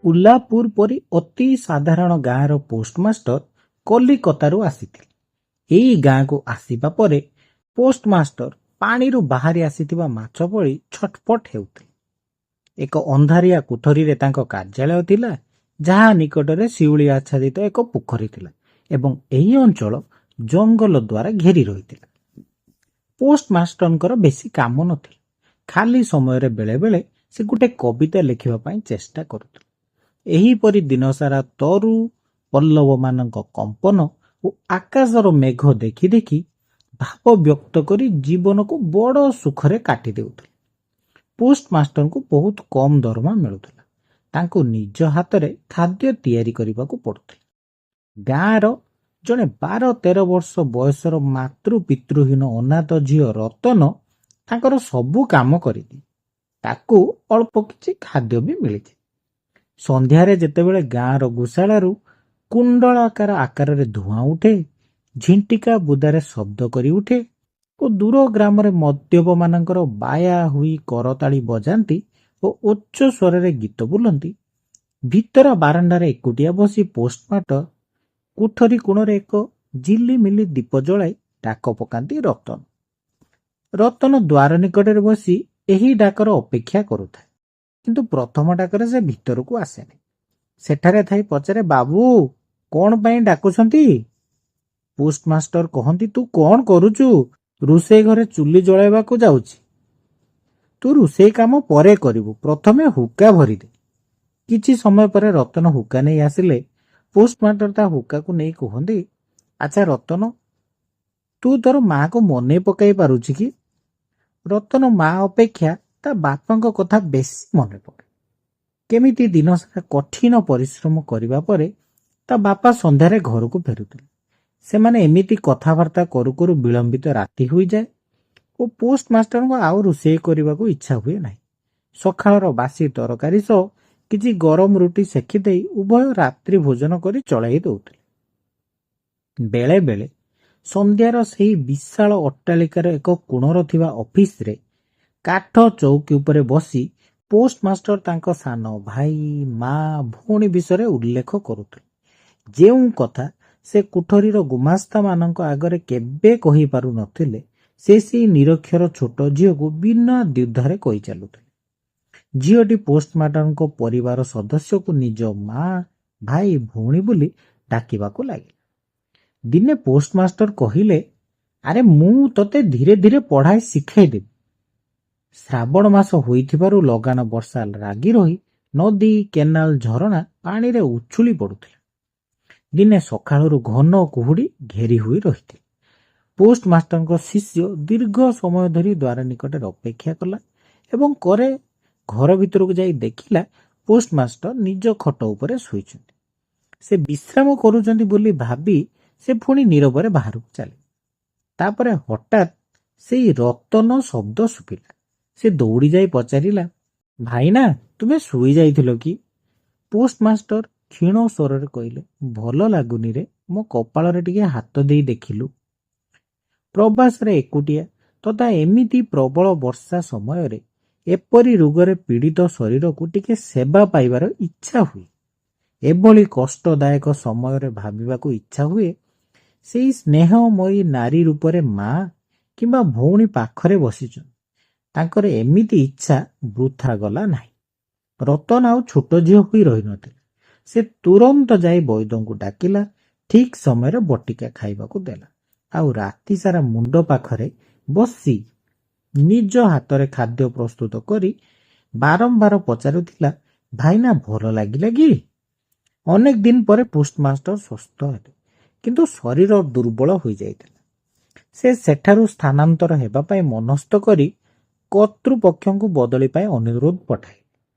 ଉଲାପୁର ପରି ଅତି ସାଧାରଣ ଗାଁର ପୋଷ୍ଟମାଷ୍ଟର କଲିକତାରୁ ଆସିଥିଲେ। ଏଇ ଗାଁକୁ ଆସିବା ପରେ ପୋଷ୍ଟମାଷ୍ଟର ପାଣିରୁ ବାହାରି ଆସିଥିବା ମାଛ ଭଳି ଛଟପଟ ହେଉଥିଲେ। ଏକ ଅନ୍ଧାରିଆ କୋଠରୀରେ ତାଙ୍କ କାର୍ଯ୍ୟାଳୟ ଥିଲା, ଯାହା ନିକଟରେ ଶିଉଳି ଆଚ୍ଛାଦିତ ଏକ ପୋଖରୀ ଥିଲା ଏବଂ ଏହି ଅଞ୍ଚଳ ଜଙ୍ଗଲ ଦ୍ୱାରା ଘେରି ରହିଥିଲା। ପୋଷ୍ଟମାଷ୍ଟରଙ୍କର ବେଶୀ କାମ ନଥିଲା। ଖାଲି ସମୟରେ ବେଳେବେଳେ ସେ ଗୋଟେ କବିତା ଲେଖିବା ପାଇଁ ଚେଷ୍ଟା କରୁଥିଲେ। ଏହିପରି ଦିନସାରା ତରୁ ପଲ୍ଲବମାନଙ୍କ କମ୍ପନ ଓ ଆକାଶର ମେଘ ଦେଖି ଦେଖି ଭାବ ବ୍ୟକ୍ତ କରି ଜୀବନକୁ ବଡ଼ ସୁଖରେ କାଟି ଦେଉଥିଲେ। ପୋଷ୍ଟମାଷ୍ଟରଙ୍କୁ ବହୁତ କମ୍ ଦରମା ମିଳୁଥିଲା। ତାଙ୍କୁ ନିଜ ହାତରେ ଖାଦ୍ୟ ତିଆରି କରିବାକୁ ପଡୁଥିଲା। ଗାଁର ଜଣେ 12-13 ବର୍ଷ ବୟସର ମାତୃ ପିତୃହୀନ ଅନାଥ ଝିଅ ରତନ ତାଙ୍କର ସବୁ କାମ କରିଦିଏ। ତାକୁ ଅଳ୍ପ କିଛି ଖାଦ୍ୟ ବି ମିଳିଯାଏ। ସନ୍ଧ୍ୟାରେ ଯେତେବେଳେ ଗାଁର ଗୋଶାଳାରୁ କୁଣ୍ଡଳାକାର ଆକାରରେ ଧୂଆଁ ଉଠେ, ଝିଣ୍ଟିକା ବୁଦାରେ ଶବ୍ଦ କରି ଉଠେ ଓ ଦୂର ଗ୍ରାମରେ ମଦ୍ୟପମାନଙ୍କର ବାୟା ହୋଇ କରତାଳି ବଜାନ୍ତି ଓ ଉଚ୍ଚ ସ୍ୱରରେ ଗୀତ ବୋଲନ୍ତି, ଭିତର ବାରଣ୍ଡାରେ ଏକୁଟିଆ ବସି ପୋଷ୍ଟମାଷ୍ଟର କୋଠରୀ କୋଣରେ ଏକ ଝିଲିମିଲି ଦୀପ ଜଳାଇ ଡାକ ପକାନ୍ତି, "ରତନ!" ରତନ ଦ୍ୱାର ନିକଟରେ ବସି ଏହି ଡାକର ଅପେକ୍ଷା କରୁଥାଏ। କିନ୍ତୁ ପ୍ରଥମ ଡାକରେ ସେ ଭିତରକୁ ଆସେନି। ସେଠାରେ ଥାଇ ପଚାରେ, "ବାବୁ, କଣ ପାଇଁ ଡାକୁଛନ୍ତି?" ପୋଷ୍ଟମାଷ୍ଟର କହନ୍ତି, "ତୁ କଣ କରୁଛୁ?" "ରୋଷେଇ ଘରେ ଚୁଲି ଜଳାଇବାକୁ ଯାଉଛି।" "ତୁ ରୋଷେଇ କାମ ପରେ କରିବୁ, ପ୍ରଥମେ ହୁକା ଭରିଦେ।" କିଛି ସମୟ ପରେ ରତନ ହୁକା ନେଇ ଆସିଲେ ପୋଷ୍ଟମାଷ୍ଟର ତା ହୁକାକୁ ନେଇ କୁହନ୍ତି, "ଆଚ୍ଛା ରତନ, ତୁ ତୋର ମାକୁ ମନେ ପକାଇ ପାରୁଛୁ କି?" ରତନ ମା ଅପେକ୍ଷା ତା ବାପାଙ୍କ କଥା ବେଶୀ ମନେ ପକାଏ। କେମିତି ଦିନସାରା କଠିନ ପରିଶ୍ରମ କରିବା ପରେ ତା ବାପା ସନ୍ଧ୍ୟାରେ ଘରକୁ ଫେରୁଥିଲେ। ସେମାନେ ଏମିତି କଥାବାର୍ତ୍ତା କରୁ କରୁ ବିଳମ୍ବିତ ରାତି ହୋଇଯାଏ ଓ ପୋଷ୍ଟମାଷ୍ଟରଙ୍କୁ ଆଉ ରୋଷେଇ କରିବାକୁ ଇଚ୍ଛା ହୁଏ ନାହିଁ। ସକାଳର ବାସି ତରକାରୀ ସହ କିଛି ଗରମ ରୁଟି ସେକି ଦେଇ ଉଭୟ ରାତ୍ରି ଭୋଜନ କରି ଚଳାଇ ଦେଉଥିଲେ। ବେଳେ ବେଳେ ସନ୍ଧ୍ୟାର ସେହି ବିଶାଳ ଅଟ୍ଟାଳିକାର ଏକ କୋଣରେ ଥିବା ଅଫିସରେ କାଠ ଚୌକି ଉପରେ ବସି ପୋଷ୍ଟମାଷ୍ଟର ତାଙ୍କ ସାନ ଭାଇ, ମା, ଭଉଣୀ ବିଷୟରେ ଉଲ୍ଲେଖ କରୁଥିଲେ, ଯେଉଁ କଥା ସେ କୋଠରୀର ଗୁମାସ୍ତାମାନଙ୍କ ଆଗରେ କେବେ କହିପାରୁ ନଥିଲେ, ସେ ସେଇ ନିରକ୍ଷର ଛୋଟ ଝିଅକୁ ବିନା ଦ୍ୱିଧାରେ କହି ଚାଲୁଥିଲେ। ଝିଅଟି ପୋଷ୍ଟମାଷ୍ଟରଙ୍କ ପରିବାର ସଦସ୍ୟକୁ ନିଜ ମା, ଭାଇ, ଭଉଣୀ ବୋଲି ଡାକିବାକୁ ଲାଗିଲା। ଦିନେ ପୋଷ୍ଟମାଷ୍ଟର କହିଲେ, "ଆରେ, ମୁଁ ତତେ ଧୀରେ ଧୀରେ ପଢ଼ାଇ ଶିଖାଇଦେବି।" ଶ୍ରାବଣ ମାସ ହୋଇଥିବାରୁ ଲଗାଣ ବର୍ଷା ଲାଗି ରହି ନଦୀ, କେନାଲ, ଝରଣା ପାଣିରେ ଉଛୁଳି ପଡୁଥିଲା। ଦିନେ ସକାଳରୁ ଘନ କୁହୁଡ଼ି ଘେରି ହୋଇ ରହିଥିଲା। ପୋଷ୍ଟମାଷ୍ଟରଙ୍କ ଶିଷ୍ୟ ଦୀର୍ଘ ସମୟ ଧରି ଦ୍ୱାର ନିକଟରେ ଅପେକ୍ଷା କଲା ଏବଂ ପରେ ଘର ଭିତରକୁ ଯାଇ ଦେଖିଲା, ପୋଷ୍ଟମାଷ୍ଟର ନିଜ ଖଟ ଉପରେ ଶୋଇଛନ୍ତି। ସେ ବିଶ୍ରାମ କରୁଛନ୍ତି ବୋଲି ଭାବି ସେ ପୁଣି ନୀରବରେ ବାହାରକୁ ଚାଲିଲା। ତାପରେ ହଠାତ୍ ସେଇ ରତନ ଶବ୍ଦ ଶୁଭିଲା। ସେ ଦୌଡ଼ି ଯାଇ ପଚାରିଲା, "ଭାଇନା, ତୁମେ ଶୋଇ ଯାଇଥିଲ କି?" ପୋଷ୍ଟମାଷ୍ଟର କ୍ଷୀଣ ସ୍ୱରରେ କହିଲେ, "ଭଲ ଲାଗୁନି ରେ, ମୋ କପାଳରେ ଟିକେ ହାତ ଦେଇ ଦେଖିଲୁ।" ପ୍ରବାସରେ ଏକୁଟିଆ ତଥା ଏମିତି ପ୍ରବଳ ବର୍ଷା ସମୟରେ ଏପରି ରୋଗରେ ପୀଡ଼ିତ ଶରୀରକୁ ଟିକେ ସେବା ପାଇବାର ଇଚ୍ଛା ହୁଏ। ଏଭଳି କଷ୍ଟଦାୟକ ସମୟରେ ଭାବିବାକୁ ଇଚ୍ଛା ହୁଏ, ସେଇ ସ୍ନେହମୟୀ ନାରୀ ରୂପରେ ମା କିମ୍ବା ଭଉଣୀ ପାଖରେ ବସିଛନ୍ତି। ତାଙ୍କର ଏମିତି ଇଚ୍ଛା ବୃଥା ଗଲା ନାହିଁ। ରତନ ଆଉ ଛୋଟ ଝିଅ ହୋଇ ରହିନଥିଲା। ସେ ତୁରନ୍ତ ଯାଇ ବୈଦ୍ୟଙ୍କୁ ଡାକିଲା, ଠିକ୍ ସମୟରେ ବଟିକା ଖାଇବାକୁ ଦେଲା ଆଉ ରାତି ସାରା ମୁଣ୍ଡ ପାଖରେ ବସି ନିଜ ହାତରେ ଖାଦ୍ୟ ପ୍ରସ୍ତୁତ କରି ବାରମ୍ବାର ପଚାରୁଥିଲା, "ଭାଇନା, ଭଲ ଲାଗିଲା କି?" ଅନେକ ଦିନ ପରେ ପୋଷ୍ଟମାଷ୍ଟର ସୁସ୍ଥ ହେଲେ, କିନ୍ତୁ ଶରୀର ଦୁର୍ବଳ ହୋଇଯାଇଥିଲା। ସେ ସେଠାରୁ ସ୍ଥାନାନ୍ତର ହେବା ପାଇଁ ମନସ୍ଥ କରି କର୍ତ୍ତୃପକ୍ଷଙ୍କୁ ବଦଳି ପାଇଁ ଅନୁରୋଧ ପଠାଇଲେ।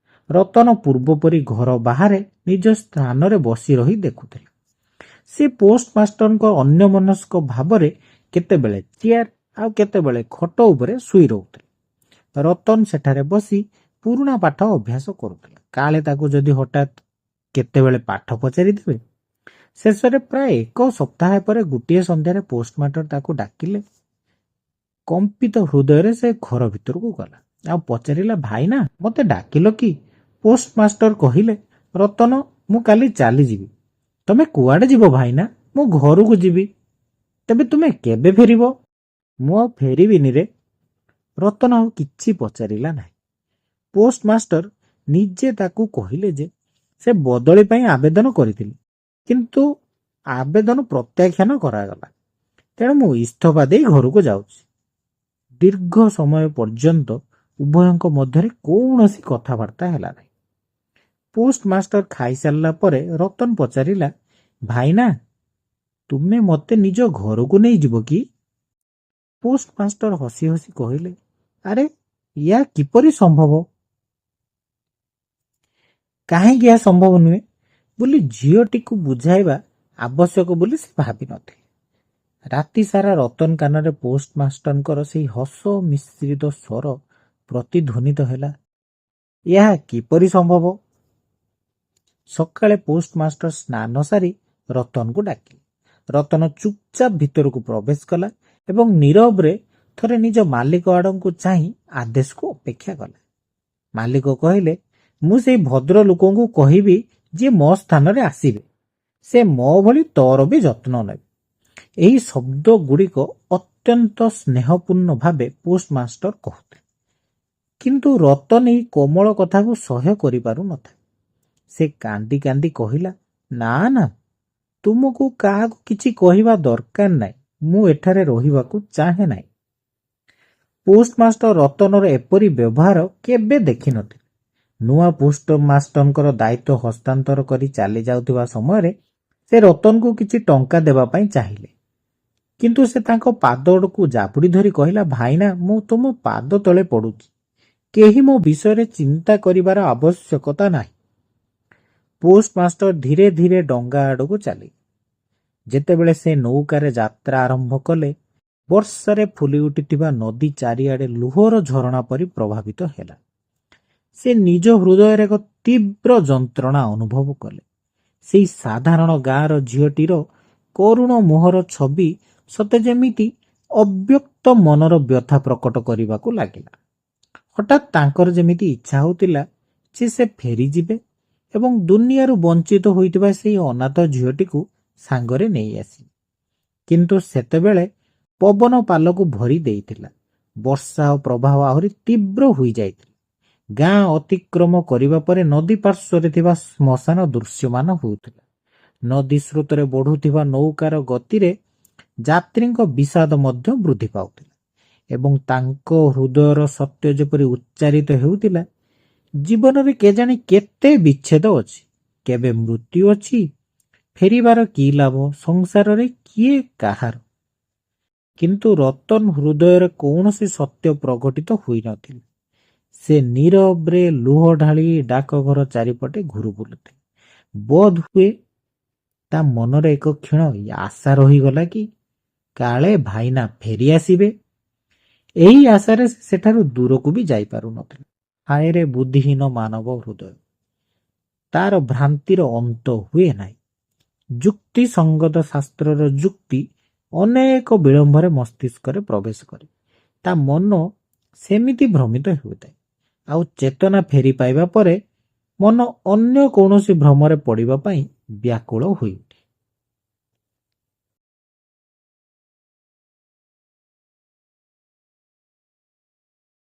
ରତନ ପୂର୍ବପରି ଘର ବାହାରେ ନିଜ ସ୍ଥାନରେ ବସି ରହି ଦେଖୁଥିଲା। ସେ ପୋଷ୍ଟମାଷ୍ଟରଙ୍କ ଅନ୍ୟମନସ୍କ ଭାବରେ କେତେବେଳେ ଚେୟାର ଆଉ କେତେବେଳେ ଖଟ ଉପରେ ଶୋଇ ରହୁଥିଲେ। ରତନ ସେଠାରେ ବସି ପୁରୁଣା ପାଠ ଅଭ୍ୟାସ କରୁଥିଲା, କାଳେ ତାକୁ ଯଦି ହଠାତ୍ କେତେବେଳେ ପାଠ ପଚାରିଦେବେ। ଶେଷରେ ପ୍ରାୟ ଏକ ସପ୍ତାହ ପରେ ଗୋଟିଏ ସନ୍ଧ୍ୟାରେ ପୋଷ୍ଟମାଷ୍ଟର ତାକୁ ଡାକିଲେ। କମ୍ପିତ ହୃଦୟରେ ସେ ଘର ଭିତରକୁ ଗଲା ଆଉ ପଚାରିଲା, "ଭାଇନା, ମତେ ଡାକିଲ କି?" ପୋଷ୍ଟମାଷ୍ଟର କହିଲେ, ରତନ, ମୁଁ କାଲି ଚାଲିଯିବି। ତମେ କୁଆଡ଼େ ଯିବ ଭାଇନା? ମୁଁ ଘରକୁ ଯିବି। ତେବେ ତୁମେ କେବେ ଫେରିବ? ମୁଁ ଆଉ ଫେରିବିନି ରେ। ରତନ ଆଉ କିଛି ପଚାରିଲା ନାହିଁ। ପୋଷ୍ଟମାଷ୍ଟର ନିଜେ ତାକୁ କହିଲେ ଯେ ସେ ବଦଳି ପାଇଁ ଆବେଦନ କରିଥିଲେ, କିନ୍ତୁ ଆବେଦନ ପ୍ରତ୍ୟାଖ୍ୟାନ କରାଗଲା। ତେଣୁ ମୁଁ ଇସ୍ତଫା ଦେଇ ଘରକୁ ଯାଉଛି। ଦୀର୍ଘ ସମୟ ପର୍ଯ୍ୟନ୍ତ ଉଭୟଙ୍କ ମଧ୍ୟରେ କୌଣସି କଥାବାର୍ତ୍ତା ହେଲା ନାହିଁ। ପୋଷ୍ଟମାଷ୍ଟର ଖାଇସାରିଲା ପରେ ରତନ ପଚାରିଲା, ଭାଇନା, ତୁମେ ମୋତେ ନିଜ ଘରକୁ ନେଇଯିବ କି? ପୋଷ୍ଟମାଷ୍ଟର ହସି ହସି କହିଲେ, ଆରେ, ୟା କିପରି ସମ୍ଭବ? କାହିଁକି ଏହା ସମ୍ଭବ ନୁହେଁ ବୋଲି ଝିଅଟିକୁ ବୁଝାଇବା ଆବଶ୍ୟକ ବୋଲି ସେ ଭାବିନଥିଲେ। ରାତି ସାରା ରତନ କାନରେ ପୋଷ୍ଟମାଷ୍ଟରଙ୍କର ସେଇ ହସ ମିଶ୍ରିତ ସ୍ୱର ପ୍ରତିଧ୍ୱନିତ ହେଲା, ଏହା କିପରି ସମ୍ଭବ? ସକାଳେ ପୋଷ୍ଟମାଷ୍ଟର ସ୍ନାନ ସାରି ରତନକୁ ଡାକିଲେ। ରତନ ଚୁପଚାପ ଭିତରକୁ ପ୍ରବେଶ କଲା ଏବଂ ନୀରବରେ ଥରେ ନିଜ ମାଲିକ ଆଡ଼କୁ ଚାହିଁ ଆଦେଶକୁ ଅପେକ୍ଷା କଲା। ମାଲିକ କହିଲେ, ମୁଁ ସେଇ ଭଦ୍ର ଲୋକଙ୍କୁ କହିବି ଯିଏ ମୋ ସ୍ଥାନରେ ଆସିବେ। ସେ ମୋ ଭଳି ତୋର ବି ଯତ୍ନ ନେବେ। ଏହି ଶବ୍ଦ ଗୁଡ଼ିକ ଅତ୍ୟନ୍ତ ସ୍ନେହପୂର୍ଣ୍ଣ ଭାବେ ପୋଷ୍ଟମାଷ୍ଟର କହୁଥିଲେ। କିନ୍ତୁ ରତନ ଏହି କୋମଳ କଥାକୁ ସହ୍ୟ କରିପାରୁ ନଥାଏ। ସେ କାନ୍ଦି କାନ୍ଦି କହିଲା, ନା ନା, ତୁମକୁ କାହାକୁ କିଛି କହିବା ଦରକାର ନାହିଁ। ମୁଁ ଏଠାରେ ରହିବାକୁ ଚାହେଁ ନାହିଁ। ପୋଷ୍ଟମାଷ୍ଟର ରତନର ଏପରି ବ୍ୟବହାର କେବେ ଦେଖିନଥିଲେ। ନୂଆ ପୋଷ୍ଟମାଷ୍ଟରଙ୍କର ଦାୟିତ୍ୱ ହସ୍ତାନ୍ତର କରି ଚାଲି ଯାଉଥିବା ସମୟରେ ସେ ରତନକୁ କିଛି ଟଙ୍କା ଦେବା ପାଇଁ ଚାହିଁଲେ। କିନ୍ତୁ ସେ ତାଙ୍କ ପାଦକୁ ଜାବୁଡ଼ି ଧରି କହିଲା, ଭାଇନା, ମୁଁ ତୁମ ପାଦ ତଳେ ପଡୁଛି। କେହି ମୋ ବିଷୟରେ ଚିନ୍ତା କରିବାର ଆବଶ୍ୟକତା ନାହିଁ। ପୋଷ୍ଟମାଷ୍ଟର ଧୀରେ ଧୀରେ ଡଙ୍ଗା ଆଡ଼କୁ ଚାଲିଲେ। ଯେତେବେଳେ ସେ ନୌକାରେ ଯାତ୍ରା ଆରମ୍ଭ କଲେ, ବର୍ଷାରେ ଫୁଲି ଉଠିଥିବା ନଦୀ ଚାରିଆଡ଼େ ଲୁହର ଝରଣା ପରି ପ୍ରବାହିତ ହେଲା। ସେ ନିଜ ହୃଦୟରେ ଏକ ତୀବ୍ର ଯନ୍ତ୍ରଣା ଅନୁଭବ କଲେ। ସେଇ ସାଧାରଣ ଗାଁର ଝିଅଟିର କରୁଣ ମୁହଁର ଛବି ସତେ ଯେମିତି ଅବ୍ୟକ୍ତ ମନର ବ୍ୟଥା ପ୍ରକଟ କରିବାକୁ ଲାଗିଲା। ହଠାତ୍ ତାଙ୍କର ଯେମିତି ଇଚ୍ଛା ହେଉଥିଲା ଯେ ସେ ଫେରିଯିବେ ଏବଂ ଦୁନିଆରୁ ବଞ୍ଚିତ ହୋଇଥିବା ସେଇ ଅନାଥ ଝିଅଟିକୁ ସାଙ୍ଗରେ ନେଇ ଆସିବେ। କିନ୍ତୁ ସେତେବେଳେ ପବନ ପାଲକୁ ଭରି ଦେଇଥିଲା। ବର୍ଷା ଓ ପ୍ରବାହ ଆହୁରି ତୀବ୍ର ହୋଇଯାଇଥିଲା। ଗାଁ ଅତିକ୍ରମ କରିବା ପରେ ନଦୀ ପାର୍ଶ୍ୱରେ ଥିବା ଶ୍ମଶାନ ଦୃଶ୍ୟମାନ ହେଉଥିଲା। ନଦୀ ସ୍ରୋତରେ ବଢୁଥିବା ନୌକାର ଗତିରେ ଯାତ୍ରୀଙ୍କ ବିଷାଦ ମଧ୍ୟ ବୃଦ୍ଧି ପାଉଥିଲା ଏବଂ ତାଙ୍କ ହୃଦୟର ସତ୍ୟ ଯେପରି ଉଚ୍ଚାରିତ ହେଉଥିଲା, ଜୀବନରେ କେଜାଣି କେତେ ବିଚ୍ଛେଦ ଅଛି, କେବେ ମୃତ୍ୟୁ ଅଛି, ଫେରିବାର କି ଲାଭ, ସଂସାରରେ କିଏ କାହାର? କିନ୍ତୁ ରତନ ହୃଦୟରେ କୌଣସି ସତ୍ୟ ପ୍ରକଟିତ ହୋଇନଥିଲା। ସେ ନୀରବରେ ଲୁହ ଢାଳି ଡାକଘର ଚାରିପଟେ ଘୁରି ବୁଲୁଥିଲା। ବୋଧ ହୁଏ ତା ମନରେ ଏକ କ୍ଷୀଣ ଆଶା ରହିଗଲା କି କାଳେ ଭାଇନା ଫେରି ଆସିବେ। ଏହି ଆଶାରେ ସେ ସେଠାରୁ ଦୂରକୁ ବି ଯାଇପାରୁନଥିଲା। ହାୟରେ ବୁଦ୍ଧିହୀନ ମାନବ ହୃଦୟ! ତାର ଭ୍ରାନ୍ତିର ଅନ୍ତ ହୁଏ ନାହିଁ। ଯୁକ୍ତି ସଙ୍ଗତ ଶାସ୍ତ୍ରର ଯୁକ୍ତି ଅନେକ ବିଳମ୍ବରେ ମସ୍ତିଷ୍କରେ ପ୍ରବେଶ କରେ। ତା ମନ ସେମିତି ଭ୍ରମିତ ହେଉଥାଏ। ଆଉ ଚେତନା ଫେରି ପାଇବା ପରେ ମନ ଅନ୍ୟ କୌଣସି ଭ୍ରମରେ ପଡ଼ିବା ପାଇଁ ବ୍ୟାକୁଳ ହୋଇଉଠେ।